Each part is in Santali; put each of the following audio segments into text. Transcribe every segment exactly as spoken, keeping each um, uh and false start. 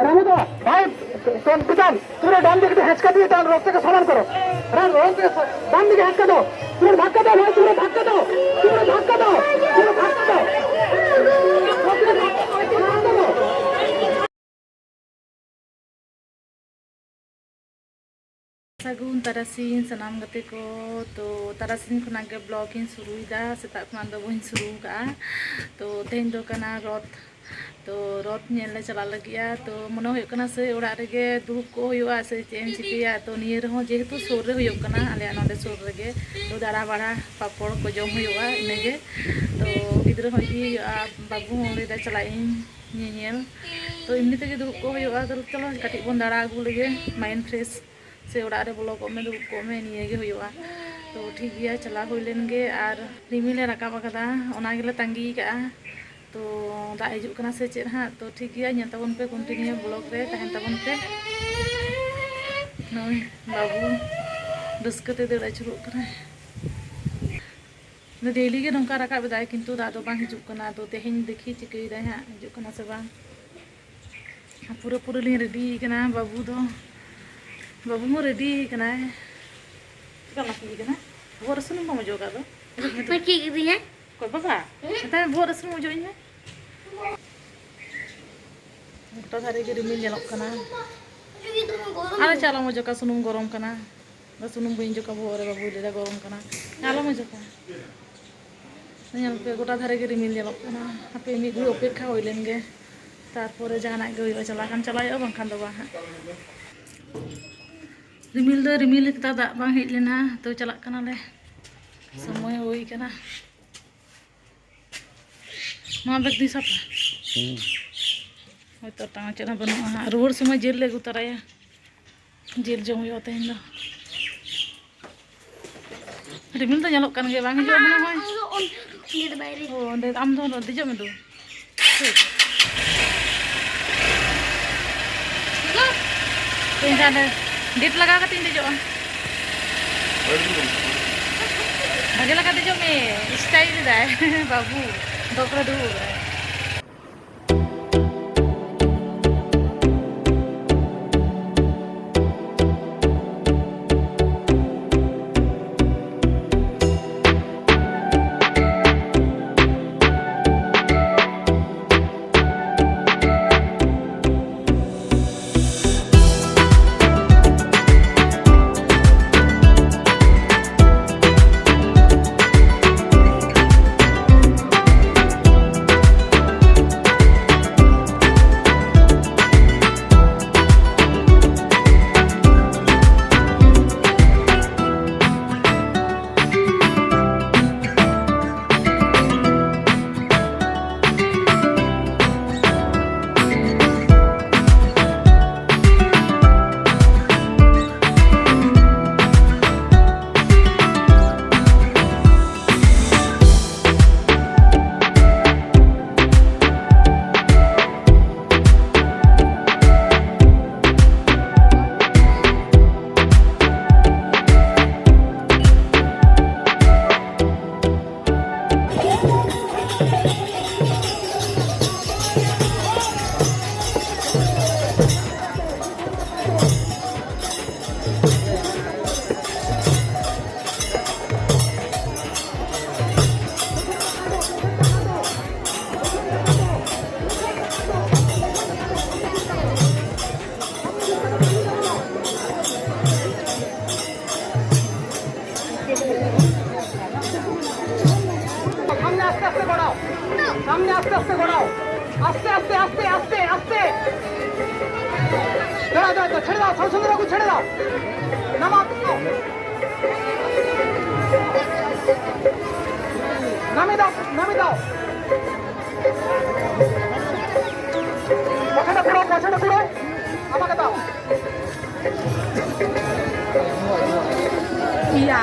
रामू दा, भाई, कौन पिताम, तुमने डाल दिया कि हंस का दिए, डाल रोकते का सलाम करो। राम, रोकते का स-, डाल दिया हंस का दो। तुमने धक्का दो भाई, तुमने धक्का दो। तुमने धक्का दो। तुमने धक्का दो। ᱥᱟᱹᱜᱩᱱ ᱛᱟᱨᱟᱥᱤᱧ ᱥᱟᱱᱟᱢ ᱜᱟᱛᱮ ᱠᱚ᱾ ᱛᱚ, ᱛᱟᱨᱟᱥᱤᱧ ᱠᱷᱚᱱᱟᱜ ᱜᱮ ᱵᱞᱚᱜ ᱤᱧ ᱥᱩᱨᱩᱭᱮᱫᱟ, ᱥᱮᱛᱟᱜ ᱠᱷᱚᱱᱟᱜ ᱫᱚ ᱵᱟᱹᱧ ᱥᱩᱨᱩ ᱟᱠᱟᱫᱼᱟ᱾ ᱛᱚ, ᱛᱮᱦᱮᱧ ᱫᱚ ᱠᱟᱱᱟ ᱨᱚᱛᱷ᱾ ᱛᱚ, ᱨᱚᱛᱷ ᱧᱮᱞ ᱞᱮ ᱪᱟᱞᱟᱜ ᱞᱟᱹᱜᱤᱫᱼᱟ᱾ ᱛᱚ, ᱢᱚᱱᱮ ᱦᱩᱭᱩᱜ ᱠᱟᱱᱟ ᱥᱮ ᱚᱲᱟᱜ ᱨᱮᱜᱮ ᱫᱩᱲᱩᱵ ᱠᱚᱜ ᱦᱩᱭᱩᱜᱼᱟ, ᱥᱮ ᱪᱮᱫ ᱮᱢ ᱪᱤᱠᱟᱹᱭᱟ᱾ ᱛᱚ, ᱱᱤᱭᱟᱹ ᱨᱮᱦᱚᱸ ᱡᱮᱦᱮᱛᱩ ᱥᱩᱨ ᱨᱮ ᱦᱩᱭᱩᱜ ᱠᱟᱱᱟ, ᱟᱞᱮᱭᱟᱜ ᱱᱚᱰᱮ ᱥᱩᱨ ᱨᱮᱜᱮ, ᱛᱚ, ᱫᱟᱬᱟ ᱵᱟᱲᱟ, ᱯᱟᱯᱚᱲ ᱠᱚ ᱡᱚᱢ ᱦᱩᱭᱩᱜᱼᱟ, ᱤᱱᱟᱹᱜᱮ᱾ ᱛᱚ, ᱜᱤᱫᱽᱨᱟᱹ ᱦᱚᱸ ᱤᱫᱤ ᱦᱩᱭᱩᱜᱼᱟ, ᱵᱟᱹᱵᱩ ᱦᱚᱸ ᱞᱟᱹᱭᱫᱟ ᱪᱟᱞᱟᱜ ᱤᱧ ᱧᱮᱧᱮᱞ᱾ ᱛᱚ, ᱮᱢᱱᱤ ᱛᱮᱜᱮ ᱫᱩᱲᱩᱵ ᱠᱚᱜ ᱦᱩᱭᱩᱜᱼᱟ᱾ ᱛᱚ, ᱪᱚᱞᱚ ᱠᱟᱹᱴᱤᱡ ᱵᱚᱱ ᱫᱟᱬᱟ ᱟᱹᱜᱩ ᱞᱮᱜᱮ, ᱢᱟᱭᱤᱱᱰ ᱯᱷᱨᱮᱥ᱾ ᱥᱮ ᱚᱲᱟᱜ ᱨᱮ ᱵᱚᱞᱚ ᱠᱚᱜ ᱢᱮ, ᱫᱩᱲᱩᱵ ᱠᱚᱜ ᱢᱮ, ᱱᱤᱭᱟᱹ ᱜᱮ ᱦᱩᱭᱩᱜᱼᱟ᱾ ᱛᱚ, ᱴᱷᱤᱠ ᱜᱮᱭᱟ, ᱪᱟᱞᱟᱣ ᱦᱩᱭ ᱞᱮᱱ ᱜᱮ᱾ ᱟᱨ ᱨᱤᱢᱤᱞ ᱮ ᱨᱟᱠᱟᱵ ᱟᱠᱟᱫᱟ, ᱚᱱᱟ ᱜᱮᱞᱮ ᱛᱟᱺᱜᱤ ᱠᱟᱜᱼᱟ᱾ ᱛᱚ, ᱫᱟᱜ ᱦᱤᱡᱩᱜ ᱠᱟᱱᱟ ᱥᱮ ᱪᱮᱫ ᱦᱟᱸᱜ? ᱛᱚ, ᱴᱷᱤᱠ ᱜᱮᱭᱟ, ᱧᱮᱞ ᱛᱟᱵᱚᱱ ᱯᱮ ᱠᱚᱱᱴᱤᱱᱤᱭᱩ ᱵᱞᱚᱜ ᱨᱮ, ᱛᱟᱦᱮᱱ ᱛᱟᱵᱚᱱ ᱯᱮ᱾ ᱱᱚᱜᱼᱚᱭ ᱵᱟᱹᱵᱩ ᱨᱟᱹᱥᱠᱟᱹ ᱛᱮ ᱫᱟᱹᱲ ᱟᱹᱪᱩᱨᱚᱜ ᱠᱟᱱᱟᱭ᱾ ᱰᱮᱞᱤ ᱜᱮ ᱱᱚᱝᱠᱟ ᱨᱟᱠᱟᱵ ᱮᱫᱟᱭ, ᱠᱤᱱᱛᱩ ᱫᱟᱜ ᱫᱚ ᱵᱟᱝ ᱦᱤᱡᱩᱜ ᱠᱟᱱᱟ᱾ ᱟᱫᱚ ᱛᱮᱦᱮᱧ ᱫᱮᱠᱷᱤ ᱪᱤᱠᱟᱹᱭᱮᱫᱟᱭ ᱦᱟᱸᱜ, ᱦᱤᱡᱩᱜ ᱠᱟᱱᱟ ᱥᱮ ᱵᱟᱝ᱾ ᱯᱩᱨᱟᱹ ᱯᱩᱨᱤ ᱞᱤᱧ ᱨᱮᱰᱤ ᱠᱟᱱᱟ᱾ ᱵᱟᱹᱵᱩ ᱫᱚ, ᱵᱟᱹᱵᱩ ᱦᱚᱸ ᱨᱮᱰᱤ ᱠᱟᱱᱟᱭ᱾ ᱪᱮᱫᱟᱜ ᱱᱟᱥᱮ ᱠᱟᱱᱟ? ᱵᱚᱦᱚᱜ ᱨᱮ ᱥᱩᱱᱩᱢ ᱵᱟᱢ ᱚᱡᱚᱜ ᱟᱠᱟᱫ ᱫᱚ? ᱚᱡᱚᱜ ᱢᱮ ᱛᱚ᱾ ᱢᱟᱹᱪᱤ ᱠᱤᱫᱤᱧᱟ᱾ ᱚᱠᱚᱭ ᱵᱟᱵᱟ? ᱦᱮᱸ? ᱢᱮᱛᱟᱭ ᱢᱮ ᱵᱚᱦᱚᱜ ᱨᱮ ᱥᱩᱱᱩᱢ ᱚᱡᱚᱜ ᱤᱧ ᱢᱮ᱾ ᱜᱚᱴᱟ ᱫᱷᱟᱨᱮ ᱜᱮ ᱨᱤᱢᱤᱞ ᱧᱮᱞᱚᱜ ᱠᱟᱱᱟ᱾ ᱟᱨ ᱪᱟᱞᱟᱣ ᱢᱚᱡᱚᱜ ᱠᱟᱱᱟ, ᱥᱩᱱᱩᱢ ᱜᱚᱨᱚᱢ ᱠᱟᱱᱟ᱾ ᱥᱩᱱᱩᱢ ᱵᱟᱹᱧ ᱚᱡᱚᱜᱟ ᱵᱚᱦᱚᱜ ᱨᱮ, ᱵᱟᱹᱵᱩᱭ ᱞᱟᱹᱭᱫᱟ ᱜᱚᱨᱚᱢ ᱠᱟᱱᱟ᱾ ᱟᱞᱚᱢ ᱚᱡᱚᱜᱟ᱾ ᱧᱮᱞ ᱯᱮ, ᱜᱚᱴᱟ ᱫᱷᱟᱨᱮ ᱜᱮ ᱨᱤᱢᱤᱞ ᱧᱮᱞᱚᱜ ᱠᱟᱱᱟ᱾ ᱦᱟᱯᱮ ᱢᱤᱫ ᱜᱷᱟᱹᱲᱤᱡ ᱚᱯᱮᱠᱠᱷᱟ ᱦᱩᱭ ᱞᱮᱱ ᱜᱮ, ᱛᱟᱨᱯᱚᱨᱮ ᱡᱟᱦᱟᱱᱟᱜ ᱜᱮ ᱦᱩᱭᱩᱜᱼᱟ, ᱪᱟᱞᱟᱣ ᱠᱷᱟᱱ ᱪᱟᱞᱟᱣ ᱦᱩᱭᱩᱜᱼᱟ, ᱵᱟᱝᱠᱷᱟᱱ ᱫᱚ ᱵᱟᱝ ᱦᱟᱸᱜ᱾ ᱨᱤᱢᱤᱞ ᱫᱚ ᱨᱤᱢᱤᱞ ᱠᱟᱫᱟ, ᱫᱟᱜ ᱵᱟᱝ ᱦᱮᱡ ᱞᱮᱱᱟ᱾ ᱛᱚ, ᱪᱟᱞᱟᱜ ᱠᱟᱱᱟᱞᱮ, ᱥᱚᱢᱚᱭ ᱦᱩᱭ ᱠᱟᱱᱟ᱾ ᱱᱚᱣᱟ ᱵᱮᱜᱽ ᱫᱚᱧ ᱥᱟᱵᱟ᱾ ᱦᱩᱸ᱾ ᱦᱳᱭᱛᱚ, ᱴᱟᱸᱜᱟ ᱪᱮᱫ ᱦᱚᱸ ᱵᱟᱹᱱᱩᱜᱼᱟ ᱦᱟᱸᱜ᱾ ᱨᱩᱣᱟᱹᱲ ᱥᱚᱢᱚᱭ ᱡᱤᱞ ᱞᱮ ᱟᱹᱜᱩ ᱛᱚᱨᱟᱭᱟ᱾ ᱡᱤᱞ ᱡᱚᱢ ᱦᱩᱭᱩᱜᱼᱟ ᱛᱮᱦᱮᱧ ᱫᱚ᱾ ᱨᱤᱢᱤᱞ ᱫᱚ ᱧᱮᱞᱚᱜ ᱠᱟᱱ ᱜᱮᱭᱟ, ᱵᱟᱝ ᱦᱤᱡᱩᱜᱼᱟ ᱢᱚᱱᱮ ᱦᱚᱭ᱾ ᱚᱱ-, ᱤᱭᱟᱹ ᱫᱚ ᱵᱟᱭᱨᱮ᱾ ᱚ, ᱚᱸᱰᱮ ᱟᱢ ᱫᱚ ᱫᱮᱡᱚᱜ ᱢᱮ ᱫᱩ᱾ ᱴᱷᱤᱠ᱾ ᱤᱧ ᱫᱚ ᱦᱟᱸᱰᱮ ᱰᱮᱴ ᱞᱟᱜᱟᱣ ᱠᱟᱛᱮ ᱤᱧ ᱫᱮᱡᱚᱜᱼᱟ᱾ ᱵᱷᱟᱜᱮ ᱞᱮᱠᱟ ᱫᱮᱡᱚᱜ ᱢᱮ, ᱥᱴᱟᱭᱤᱞ ᱫᱟᱭ ᱵᱟᱹᱵᱩ, ᱫᱚᱜ ᱨᱮ ᱫᱩᱲᱩᱵ ᱟᱠᱟᱱᱟᱭ᱾ ᱥᱟᱶ ᱥᱩᱸᱫᱽᱨᱟ ᱠᱚ ᱪᱷᱟᱹᱲᱮ ᱫᱟ᱾ ᱱᱟᱢᱟ᱾ ᱱᱟᱢᱤ ᱫᱟᱣ, ᱱᱟᱢᱤ ᱫᱟᱣ᱾ ᱯᱚᱪᱷᱟᱰᱟ ᱠᱩᱲᱟᱹᱣ, ᱯᱚᱪᱷᱟᱰᱟ ᱠᱩᱲᱟᱹᱣ᱾ ᱟᱢᱟ ᱠᱟᱛᱟ᱾ ᱤᱭᱟ᱾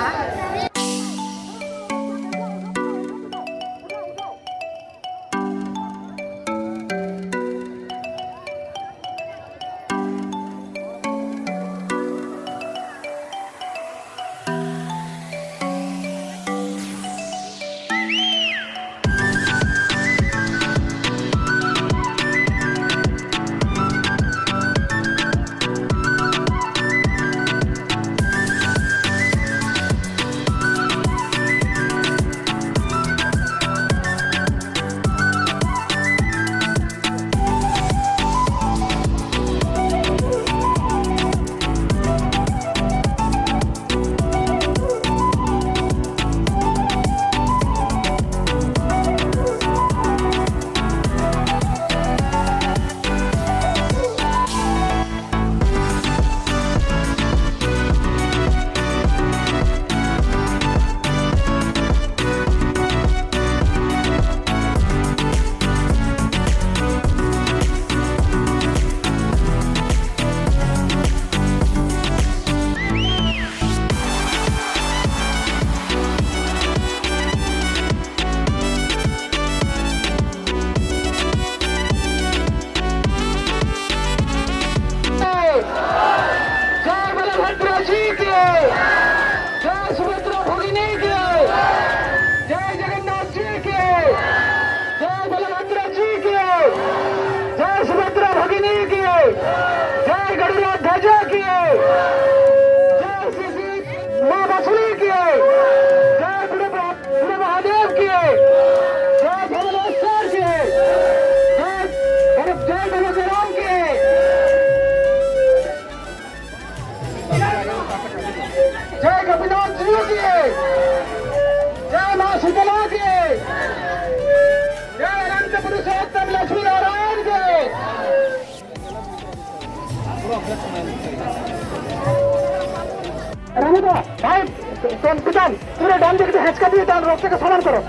রামুদা, ভাই, চ-, চম্পিতান, তুমি ডান দিকে হেঁচকা দিয়ে ডান রথটাকে সমান করো।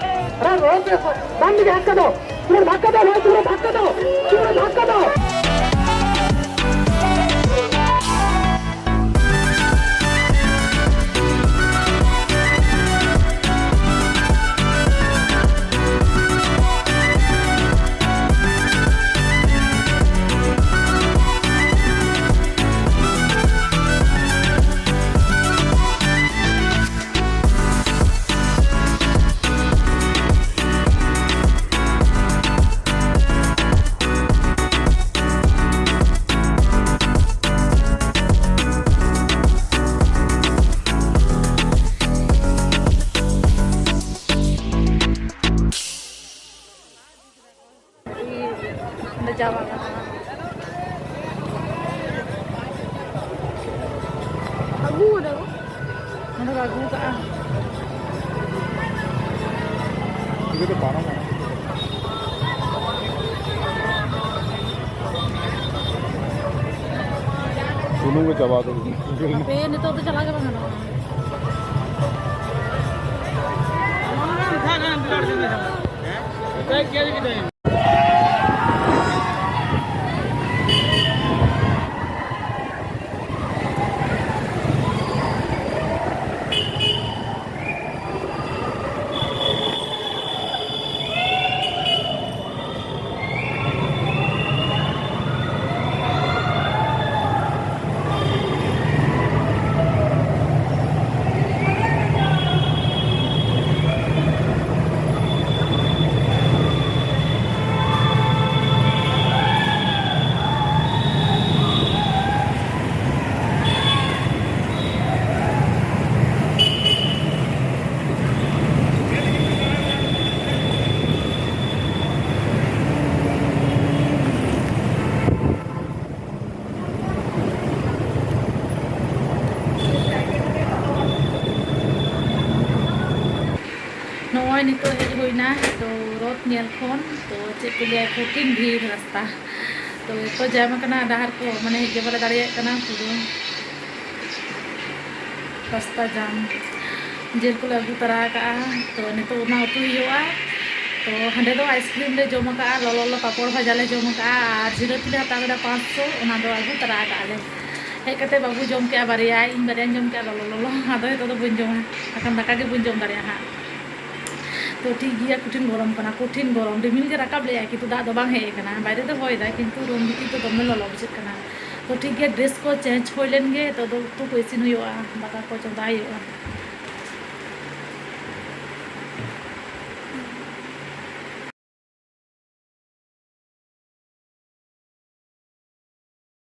রাম, রথ, ডান দিকে হেঁচকা দাও। তুমি ধাক্কা দাও, ভাই, তুমি ধাক্কা দাও। তুমি ধাক্কা দাও। ᱚᱸᱰᱮ ᱪᱟᱵᱟ ᱠᱟᱱᱟ᱾ ᱟᱹᱜᱩ ᱠᱟᱫᱟ ᱠᱚ᱾ ᱱᱚᱸᱰᱮ ᱠᱚ ᱟᱹᱜᱩ ᱠᱟᱜᱼᱟ᱾ ᱪᱤᱠᱟᱹᱛᱮ ᱯᱟᱨᱚᱢᱚᱜᱼᱟ? ᱥᱩᱱᱩᱢ ᱜᱮ ᱪᱟᱵᱟ ᱩᱛᱟᱹᱨ ᱮᱱᱟ᱾ ᱦᱟᱯᱮ, ᱱᱤᱛᱚᱜ ᱫᱚ ᱪᱟᱞᱟᱣ ᱜᱮ ᱵᱟᱝ ᱜᱟᱱᱚᱜᱼᱟ᱾ ᱱᱚᱜᱼᱚᱭ ᱱᱤᱛᱚᱜ ᱦᱮᱡ ᱦᱩᱭᱱᱟ ᱛᱚ ᱨᱚᱛ ᱧᱮᱞ ᱠᱷᱚᱱ, ᱛᱚ ᱪᱮᱫ ᱠᱚ ᱞᱟᱹᱭᱟ, ᱠᱚᱴᱷᱤᱱ ᱵᱷᱤᱲ ᱨᱟᱥᱛᱟ᱾ ᱛᱚ ᱡᱟᱢ ᱟᱠᱟᱱᱟ ᱰᱟᱦᱟᱨ ᱠᱚ, ᱢᱟᱱᱮ ᱦᱮᱡ ᱜᱮ ᱵᱟᱞᱮ ᱫᱟᱲᱮᱭᱟᱜ ᱠᱟᱱᱟ ᱯᱩᱨᱟᱹ ᱨᱟᱥᱛᱟ ᱡᱟᱢ᱾ ᱡᱤᱞ ᱠᱚᱞᱮ ᱟᱹᱜᱩ ᱛᱚᱨᱟ ᱟᱠᱟᱜᱼᱟ, ᱛᱚ ᱱᱤᱛᱚᱜ ᱚᱱᱟ ᱩᱛᱩ ᱦᱩᱭᱩᱜᱼᱟ᱾ ᱛᱚ ᱦᱟᱸᱰᱮ ᱫᱚ ᱟᱭᱤᱥᱠᱨᱤᱢ ᱞᱮ ᱡᱚᱢ ᱟᱠᱟᱜᱼᱟ, ᱞᱚᱞᱚ ᱞᱚᱞᱚ ᱯᱟᱯᱚᱲ ᱵᱷᱟᱡᱟ ᱞᱮ ᱡᱚᱢ ᱟᱠᱟᱜᱼᱟ, ᱟᱨ ᱡᱷᱤᱞᱟᱹᱯᱤ ᱞᱮ ᱦᱟᱛᱟᱣ ᱠᱮᱫᱟ ᱯᱟᱸᱪᱥᱚ, ᱚᱱᱟ ᱫᱚ ᱟᱹᱜᱩ ᱛᱚᱨᱟ ᱟᱠᱟᱜᱼᱟ ᱞᱮ᱾ ᱦᱮᱡ ᱠᱟᱛᱮ ᱵᱟᱹᱵᱩ ᱡᱚᱢ ᱠᱮᱜᱼᱟ ᱵᱟᱨᱭᱟ, ᱤᱧ ᱵᱟᱨᱭᱟᱧ ᱡᱚᱢ ᱠᱮᱜᱼᱟ ᱞᱚᱞᱚ ᱞᱚᱞᱚ᱾ ᱟᱫᱚ ᱱᱤᱛᱚᱜ ᱫᱚ ᱵᱟᱹᱧ ᱡᱚᱢᱟ, ᱵᱟᱠᱷᱟᱱ ᱫᱟᱠᱟ ᱜᱮ ᱵᱟᱹᱧ ᱡᱚᱢ ᱫᱟᱲᱮᱭᱟᱜᱼᱟ ᱦᱟᱸᱜ᱾ ᱛᱚ ᱴᱷᱤᱠ ᱜᱮᱭᱟ, ᱠᱚᱴᱷᱤᱱ ᱜᱚᱨᱚᱢ ᱠᱟᱱᱟ, ᱠᱚᱴᱷᱤᱱ ᱜᱚᱨᱚᱢ᱾ ᱨᱤᱢᱤᱞ ᱜᱮ ᱨᱟᱠᱟᱵ ᱞᱮᱜᱼᱟᱭ, ᱠᱤᱱᱛᱩ ᱫᱟᱜ ᱫᱚ ᱵᱟᱝ ᱦᱮᱡ ᱟᱠᱟᱱᱟ᱾ ᱵᱟᱭᱨᱮ ᱫᱚ ᱦᱚᱭ ᱫᱟᱭ, ᱠᱤᱱᱛᱩ ᱨᱩᱢ ᱵᱷᱤᱛᱤᱨ ᱫᱚ ᱫᱚᱢᱮ ᱞᱚᱞᱚ ᱵᱩᱡᱷᱟᱹᱜ ᱠᱟᱱᱟ᱾ ᱛᱚ ᱴᱷᱤᱠ ᱜᱮᱭᱟ, ᱰᱨᱮᱥ ᱠᱚ ᱪᱮᱧᱡᱽ ᱦᱩᱭ ᱞᱮᱱ ᱜᱮ, ᱱᱤᱛᱚᱜ ᱫᱚ ᱩᱛᱩ ᱠᱚ ᱤᱥᱤᱱ ᱦᱩᱭᱩᱜᱼᱟ, ᱫᱟᱠᱟ ᱠᱚ ᱪᱚᱸᱫᱟ ᱦᱩᱭᱩᱜᱼᱟ᱾